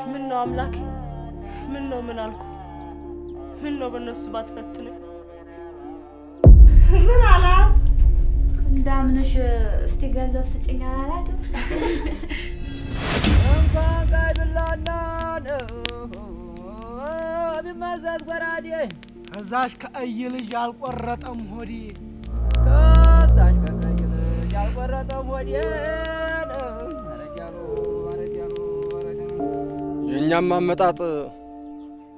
ምን ነው አምላኬ? ምን ነው ምን አልኩ? ምን ነው በእነሱ ባትፈትነኝ? ምን አላት? እንዳምንሽ እስቲ ገንዘብ ስጭኝ አላላትም? እንኳን ቀይ ቢላና ቢመዘዝ ጎራዴ፣ ከዛሽ ከእይ ልጅ አልቆረጠም ሆዴ፣ ከዛሽ ከቀይ ልጅ አልቆረጠም ሆዴ። አረጃሉ አረጃሉ አረጃሉ። የእኛም አመጣጥ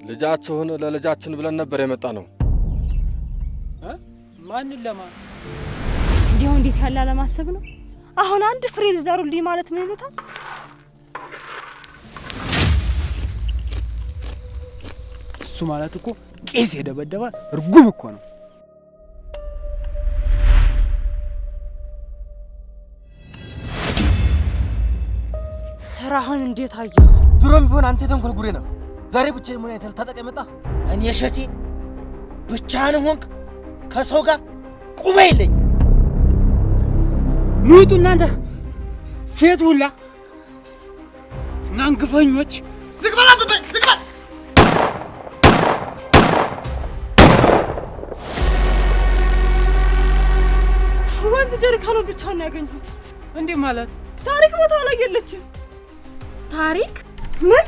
ልጃችሁን ለልጃችን ብለን ነበር የመጣ ነው። ማንን ለማን? እንዲያው እንዴት ያለ አለማሰብ ነው። አሁን አንድ ፍሬ ልጅ ዳሩልኝ ማለት ምን ይሉታል? እሱ ማለት እኮ ቄስ የደበደበ እርጉም እኮ ነው። ስራህን እንዴት አየኸው? ድሮም ቢሆን አንተ የተንኮል ጉሬ ነው። ዛሬ ብቻ ምን አይተህ ልታጠቃ የመጣህ? እኔ እሸቴ ብቻህን ሆንክ ከሰው ጋር ቁመ የለኝ። ንውጡ እናንተ ሴት ሁላ እናንግፈኞች። ዝግ በል አበበ፣ ዝግ በል። ወንዝ ጀሪካኑን ብቻ ነው ያገኘሁት። እንዲህ ማለት ታሪክ ቦታው ላይ የለችም። ታሪክ ምን?